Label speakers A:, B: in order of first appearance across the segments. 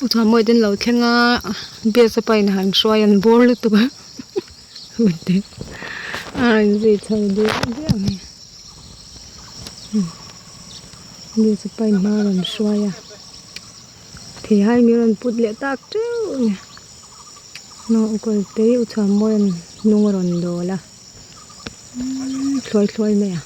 A: U Thuamawii te an lo thleng a bias a pain han hruai an bawr lutuk a a rawn zui chho diah diah mai bias a pain hma a rawn hruai a theihai min rawn put leh tak teuh a ni kawltei U Thuamawii an hnung a rawn dawl a thluai thluai mai a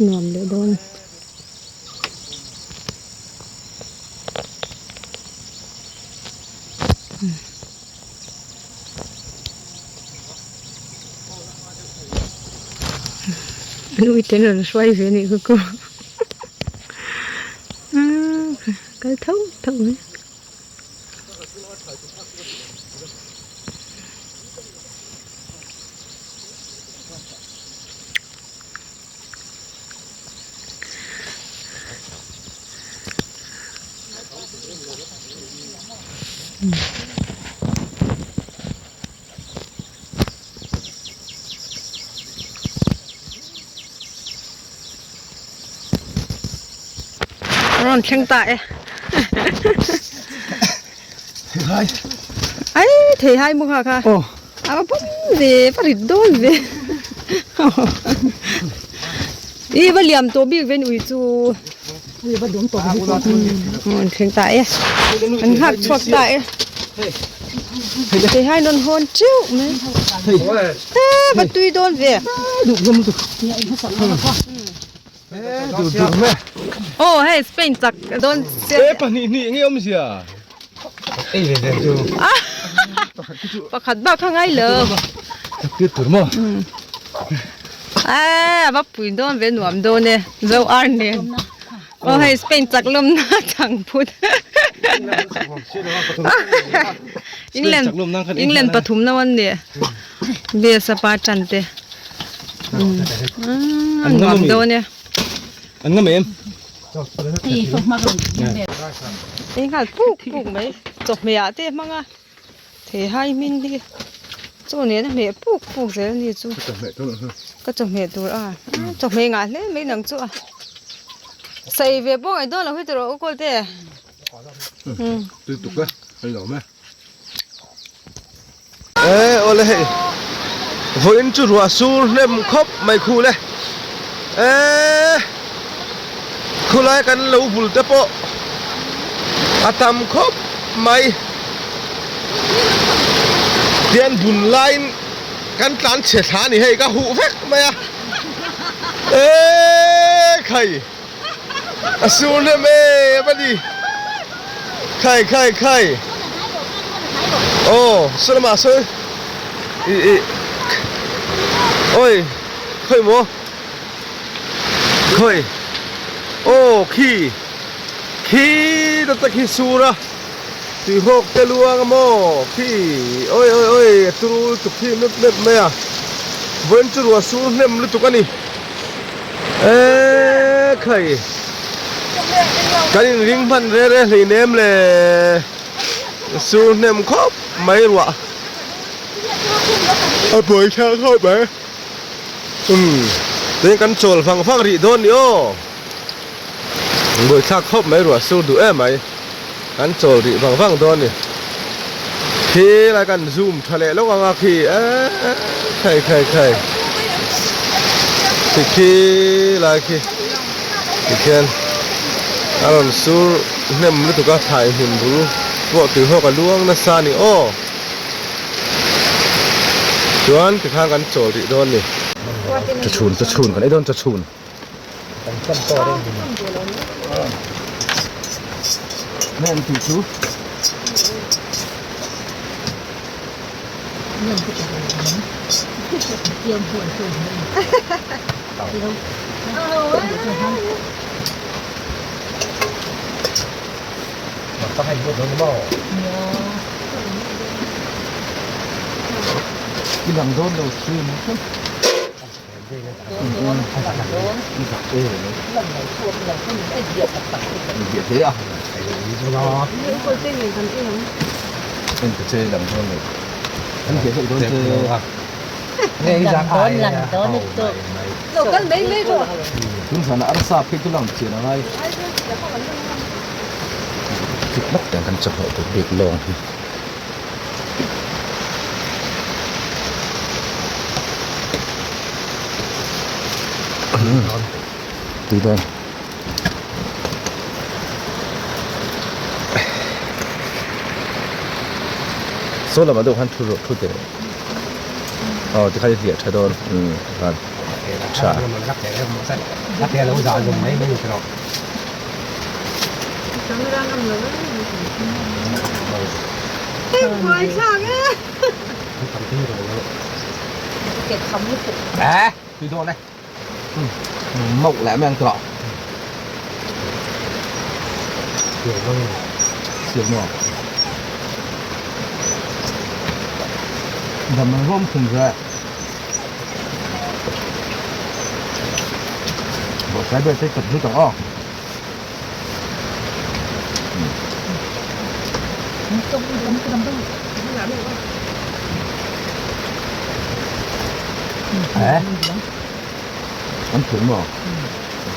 A: nuam leh dawn. An ui te an rawn hruai ve anih kha kawr kal thauh thauh mai. Rawn thleng ta e ai thei hai maw kha kha a va pawm ve va rit dawn ve i va liam tawh bik ve ui chu rawn thleng ta e an nghak chhuak ta e thei hai nawn hawn teuh mai e va tui dawn ve. Aw hei Spain chak dawn chiang.
B: E pahnih hnih nge awmzia? Ei ve ve chu.
A: Pakhat bak kha ngai lo.
B: Chak tir tur maw?
A: A va pui dawn ve nuam dawn e zo ar nen. Aw hei Spain chak lawmna chang phut. England England pathum na wan ni. Bes a pa tan te. An nuam dawn e.
B: An ngam em?
A: Ei nghal puk puk mai. Chawhmeh ah te hmang a. Thei hai hmin hi chaw nen a hmeh puk puk zel a ni chu. Ka chawhmeh tur a. Chawhmeh ngah hle mai nang chu a. Sei ve pawh ngaih dawn lo hi tiraw u Kawlte.
B: Tui tuk e. Hei lo mai. E awle hei vawiin chu ruah sur hnem khawp mai khu le e khulai kan lo bul te pawh a tam khawp mai tian bun laiin kan tlan chhe thla a ni hei ka huh vek mai a e khai a sur hnem em a ni khai khai khai aw saw lamah sawn ih ih awi khawi maw khawi aw khi khi ta khi sur a tuihawk te luang a maw khi awi awi awi a turu lutuk khi mep mep mai a vawiin chu ruah sur hnem lutuk a ni. Eee khai kan in ring hman re re hlei nem le sur hnem khawp mai ruah a buai thlak khawp mai umm tin kan chawl vang vang rih dawn ni aw buai thlak khawp mai ruah sur duh em mai kan chawl rih vang vang dawn ni khi lai kan zoom tha leh lawk anga khi eee khai khai khai khi khi lai khi tikhian a rawn sur hnem lutuk a thlai hmun bul pawh tui hawk a luang nasa a ni aw chuan tikhan kan chawl rih dawn a ni. Chawchhun chawchhun kan ei dawn chawchhun. Chik lawk teh ang kan chawhmeh tur bik lawng hi. Tui dawn. Saw lamah deuh khan thu rawh thu teh. Aw tikhan i hliah tha dawn umm tikhan tha. Tui dawn e. Mauh leh mai ang tawh. Siam maw? Dam ang rawm thung ve. Bawrhsai ber te kat zut ang aw. Hả? Anh thủng rồi.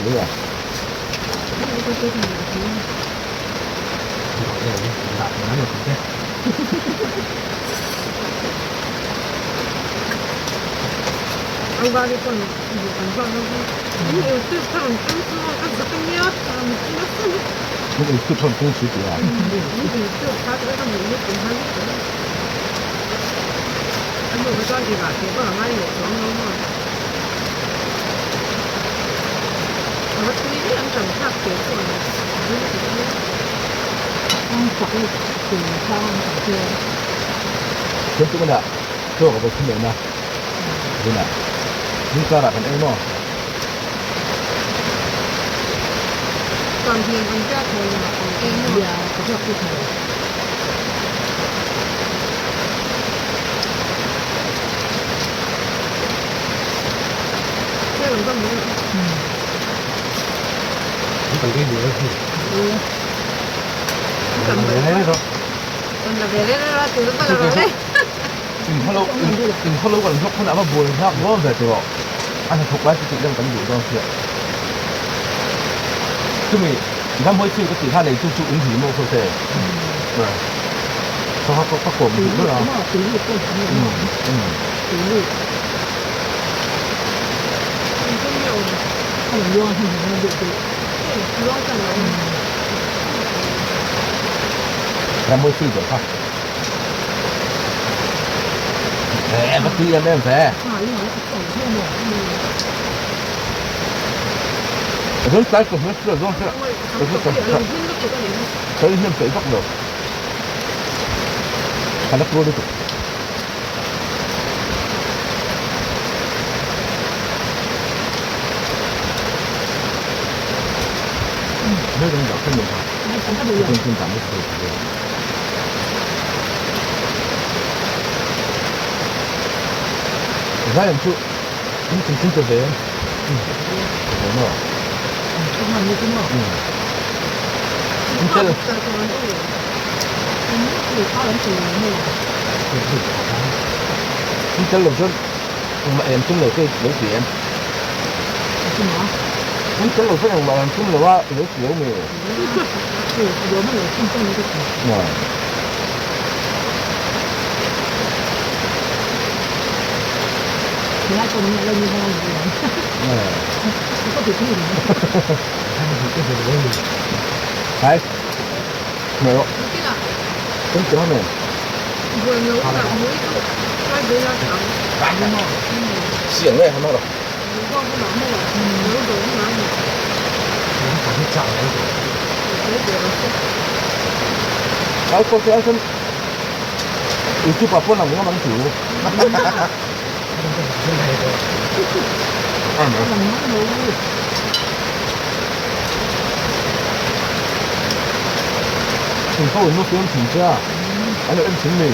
B: Đúng rồi. Chaw ka va thum leh na tunah zingkar ah kan ei maw. Inkhawlo kan hlawk hunah va buai nghak dawn ve tawh a hnathawk lai chu tih deuh kan duh dawn sia. Chumi ramhuai thil ka tih kha neitu chu in hmu maw khaw te? Ka ka kawm duh ber a. Ramhuai thil deuh kha. Ê, bắt em em về. Rất trái của rất rất rất rất rất thấy hiểm phải bắt được. Khá là pro đi tụ. Nơi đang đọc cái mình. Không cảm thấy được. Zai chu in chin chin ve no in tel lo chuan engmah em tum lo te lo ti em in tel lo chuan engmah em tum lo a lo ti lo nge Đấy. Mày ạ. Cũng chó này. Xiềng này hả nó rồi. Ai có cái ăn YouTube apa namanya bang Su? Mình không nó kiếm thịt chưa? Anh em thịt mì.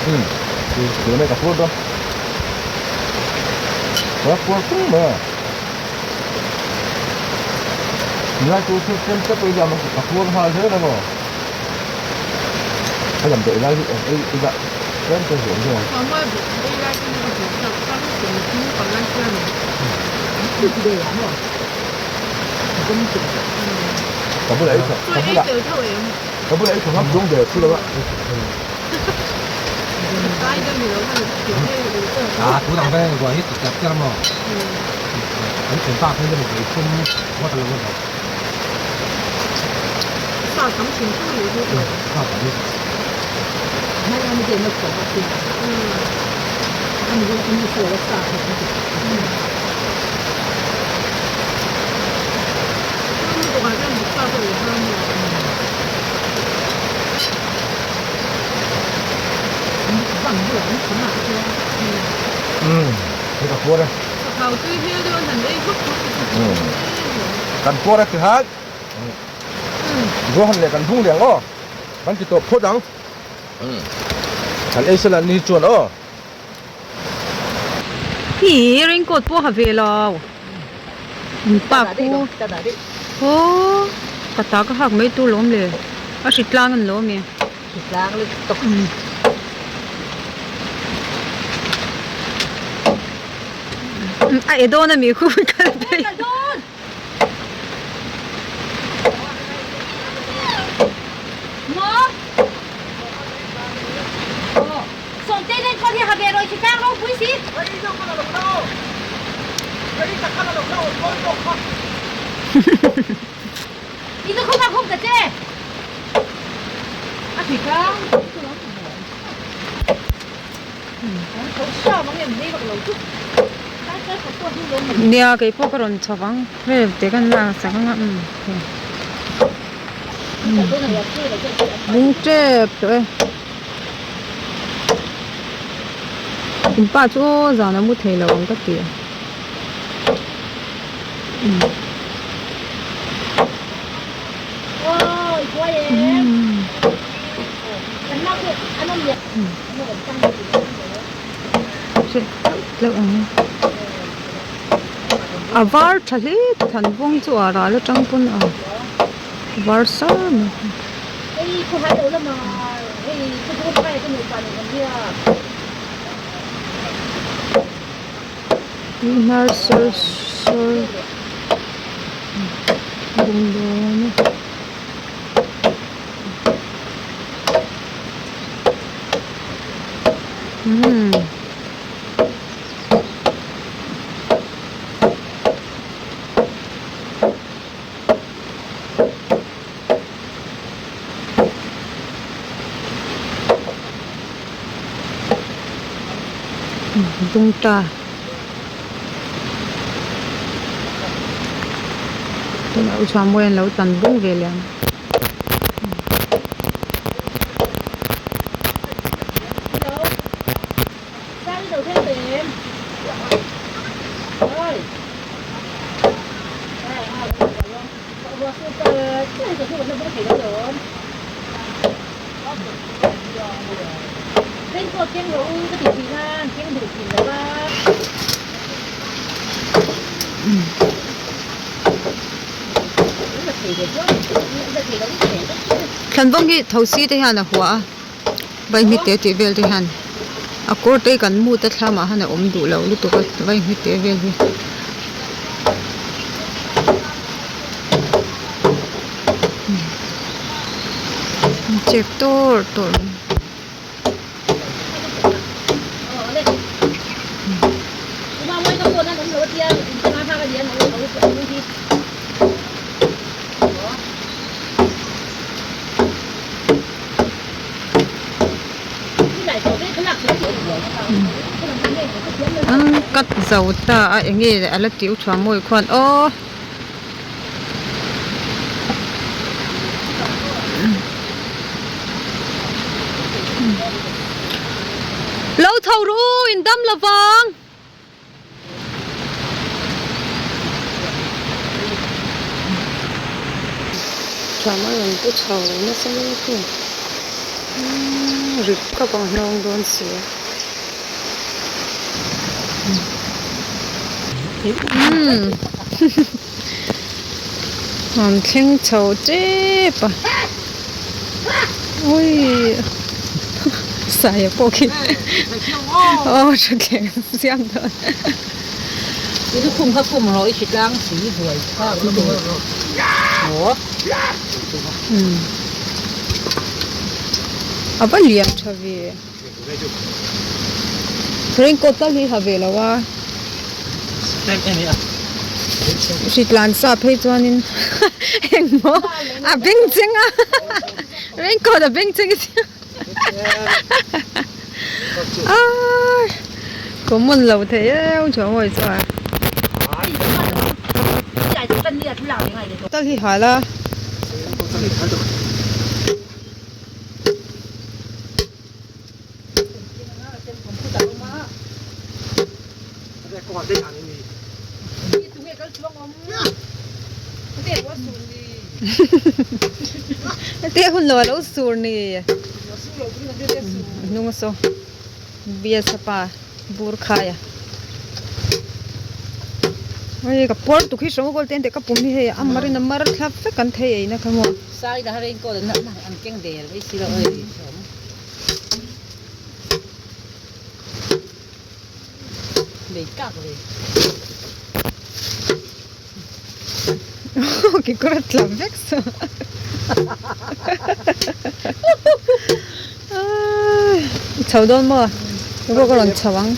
B: Ừ. Cái này cả phút đó. Quá quá cũng mà. Nila chu chu kem te pawh hian a khuang nghal zel a maw a lam daih lai hi eng ei ila tlem te zuam zawk ang. Ka bulah ei tha ka bulah ka bulah ei tha ngam dawng der chu lo a.
C: A tun ang vel ruai hi ti tep tep a maw kan chen tak hian emaw vei thum ngawt a lo la zawh.
B: Hei ka puar e. Kan puar e tihan Rohan leh kan bung leh ang aw. Kan ti tawp phawt ang. Kan ei sela ni chuan aw.
A: Hi raincoat pawh ha ve lo. An pa khu aw ka ta ka hak mai tur lawm le a hri tlang an lo ami. Hri tlang lutuk. A e dawn ami khu kal phei. Nia kei pawh ka rawn chho vang hei te kan lak sak ang a umm bung tep tawh e in pa chu aw zan a mu thei lo ang ka ti a A var tha hle than vawng chu a ral atang pawn a var sar mai. Hnar sawr sawr bungraw a ni. Umm. Bung ta. Tunah u chuan mawi an lo tan bung ve leh ang. Thlanvawng hi thosi te hian a hua a vaihmite tih vel te hian a kawr te hi kan mu te thlam ah hian a awm duh lo lutuk a vaihmite vel hi. Chek tur tur. An cut zo ta a enge a la tih u thuam mawi khuan aw. Lo tho ru in dam lovang. Thuam a rawn pu chho nasa mai a khi rit khawp ang hnawng dawn si a. Umm an thleng chho tep a ui. Saia pawh khi aw thutthleng an siam dawn.
D: I lukhum kha khum rawh i hritlang si buai thlak lutuk maw.
A: A va lian tha ve. Raincoat tal hi ha ve lo a. Hritlan sa phei chuanin engmaw a beng cheng a raincoat a beng cheng a common lo thei eo chu a ngawi chuan tal hi hal a. Hetiang hun lo a lo sur ni hnung a saw biasa pa bur khai a hei ka puar tuk hi hrawng a kawl te ka pum hi hei a mar in a mar thlap vek kan thei ei na kha maw. Kekawr a tla vek saw i chho dawn maw ka pawh ka rawn chho ang.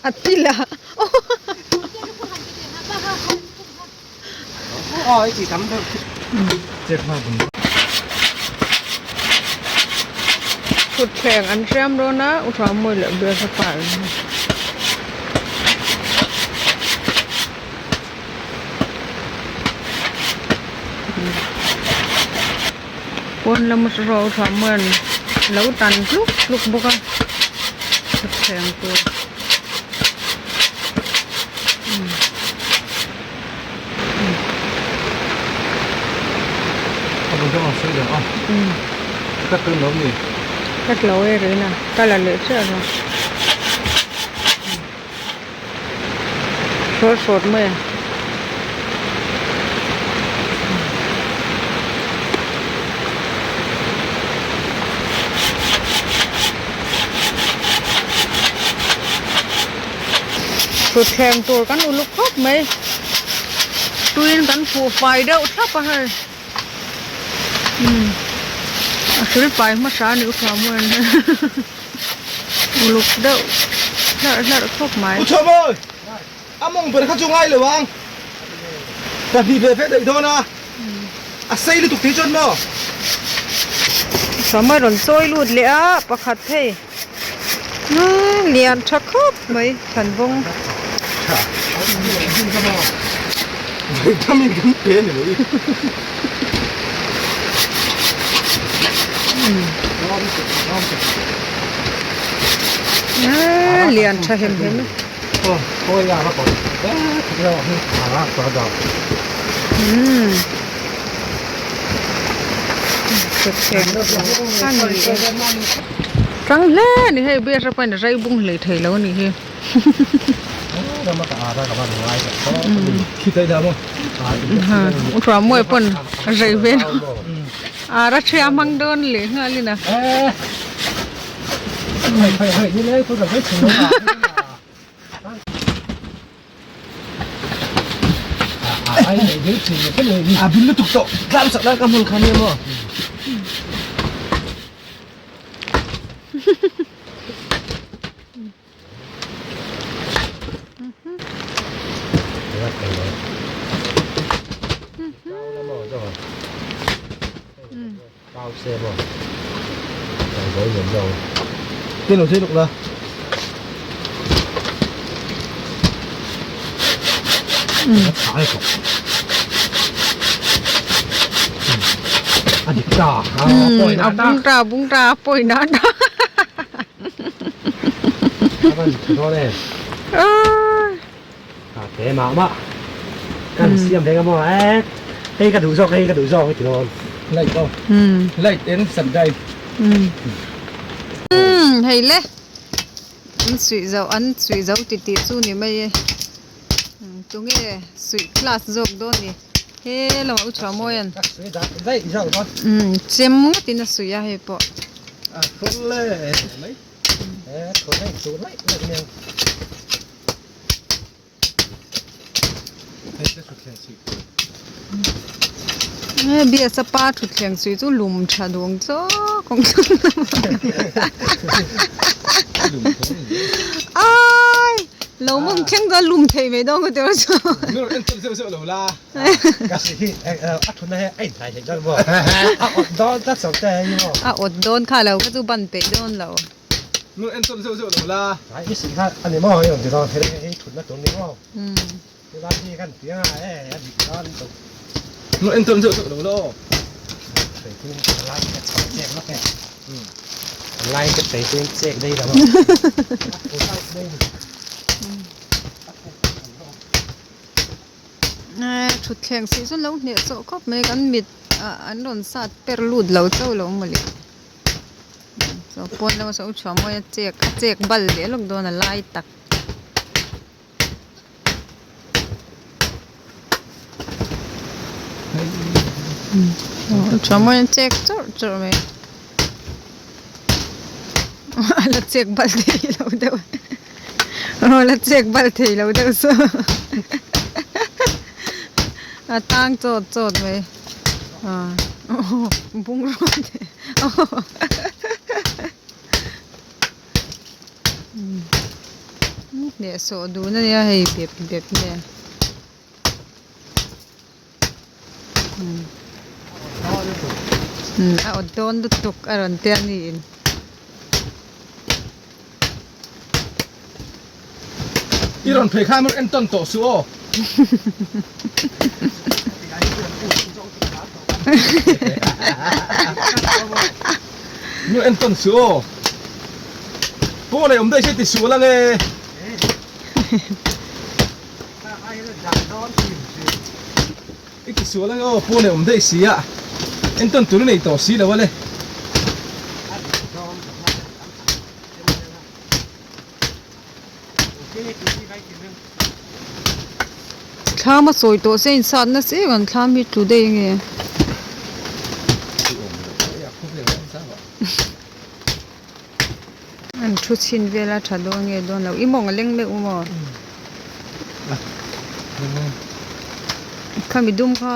A: A ti la Thutthleng an hriam dawn a u Thamawi leh Biasa pa an ni. Pawn lama saw u Thamawia'n lo tan tluk tluk bawk a thutthleng tur. Ka tlo e rina ka la leh chiah lo hrawt hrawt mai a. Thutthleng tur kan uluk khawp mai tuiin kan khuh fai deuh thlap a hei umm a hril fai hmasa a nih kha maw uluk deuh hlarh hlarh khawp mai.
B: U Chhawmawi, a mawng ber kha chu ngai lo ang, pahnih ve ve daih dawn a, a sei lutuk thei chuan maw?
A: Chhawmawi rawn chawi lut leh a pakhat hei. Lian tha khawp mai thanbawng. Lian tha hem hem e. Rang hle a ni hei biasa pawhin a zai bung hlei thei lo a nih hi. Uthua mawi pawn a zai ve lo ar a ṭhia hmang dawn leh nghal in a.
B: A bil lutuk tawh tlang sak nan ka hmun kha nia maw.
A: A bung ta bung ta a pawi na ta Hei le an suih zo an suih zo titih chu ni mai e. Tunge suih class zawk dawn ni he lamah u chhuah mawi an chem ngatin a suih a hei pawh. Biasa pa thutthleng suih chu lum tha duang zawk ang ai lo mawng thleng chuan lum thei mai dawn ka ti chu a awt dawn kha lo kha chu ban peih dawn lo.
B: Nun en chawp zeuh zeuh lo la.
C: Ai i sih kha a ni maw hei rawn ti dawn hei hei thutna tur ni maw chulai hi kan piang a e a dik dawn lutuk.
B: Nun en chawp zeuh zeuh lo la aw.
C: Hreipui a lai ka chho chek lawk e a lai ka hreipui chek daih lo a
A: Thutthleng sih chu lo hneh chawh khawp mai kan mit ah an rawn sat per lut lo chauh lo mawle. Chaw pawn lama saw u chhuah mawi a chek a chek bal leh lawk dawn a lai tak. U chhuah mawi a chek chawrh chawrh mai a la chek bal thei lo deuh a la chek bal thei lo deuh saw a tang chawt chawt mai. Bungrua te hnehsawh dun a nia hei bep bep nen a awt dawn lutuk a rawn tia niin.
B: I rawn phei khan rawn entawn tawh suh aw. Nu entawn suh aw. Pawn ei awm daih se ti sual ang e. I ti sual ang e aw, pawn ei awm daih si a. Entawn tur i nei tawh si lo a le.
A: Thlam a sawi tawh se insat na chiah kan thlam hi tlu daih ange. An thu chhin vel a tha dawn nge dawn lo i mawng a leng meuh maw khami dum kha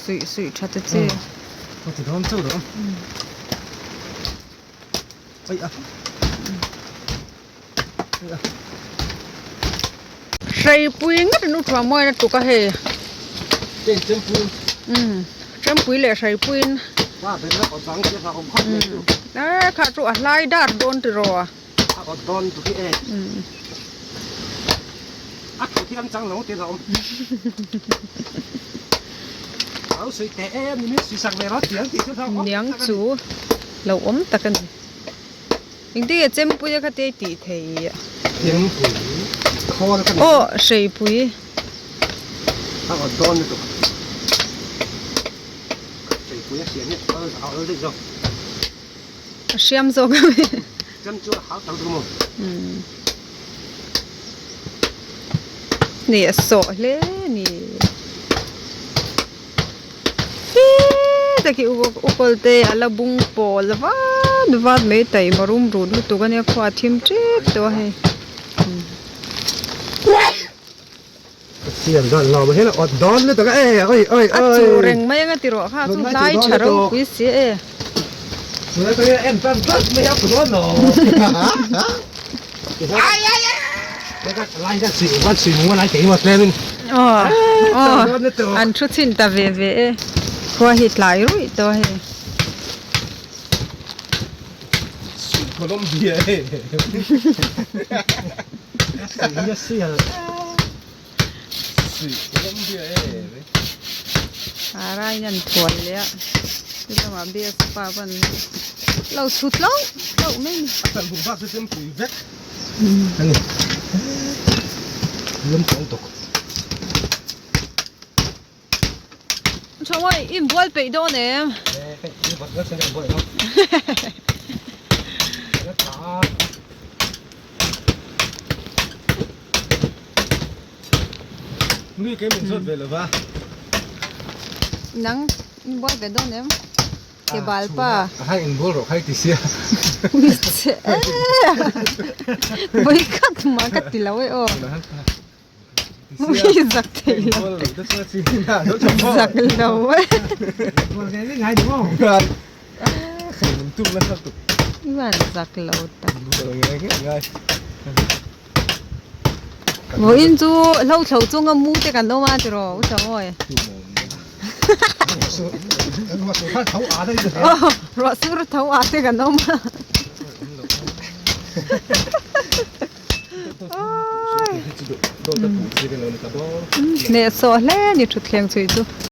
A: suih suih tha ta che. Hreipui ngat an u thuah mawi na tuk a hei Chempui leh hreipuiin e kha chu a hlai dar dawn tiraw a Niang chu lo awm tak a ni. Engtin nge chempui a kha te tih theih a?
C: Chempui khawl ka nei.
A: Aw hreipui.
C: A awt dawn lutuk. Hreipui a hriam hi a awl daih zawk.
A: A hriam zawk a mi.
C: Chem chu a hau tak lutuk maw?
A: Ni a sawh hle a ni. Hee taki ukawl te a la bung pawl vat vat mai taima rum rut lutuk a nia khua a thim tep tawh a hei. A chu reng mai anga ti rawh kha chu hlai tha ropui si e. Aw aw an thu chhin ta ve ve e khua hi tlai ruih tawh a hei. A rain an thuai leh a chulama bias pa pawn lo chhut hlauh hlauh mai a ni.
B: A chan buk bak chu chempui vek
C: a ni. Lum tawng tuk.
A: Chawngawih i inbual peih dawn em?
B: Nui kei min zawt ve lo va.
A: Nang in buai ve dawn em? Ke bal pa.
B: A hai in bul rawh khai ti sia.
A: Che Vawi khat mah ka ti lo e aw. Ui zak thei lo. Zak lo e. Ivan zak lo tak. Vawiin chu hlo thlo chunga mu te kan awm a tiraw u Changawi. Ruah sur tho a te kan awm a. Hnehsawh hle a ni thutthleng chhui chu.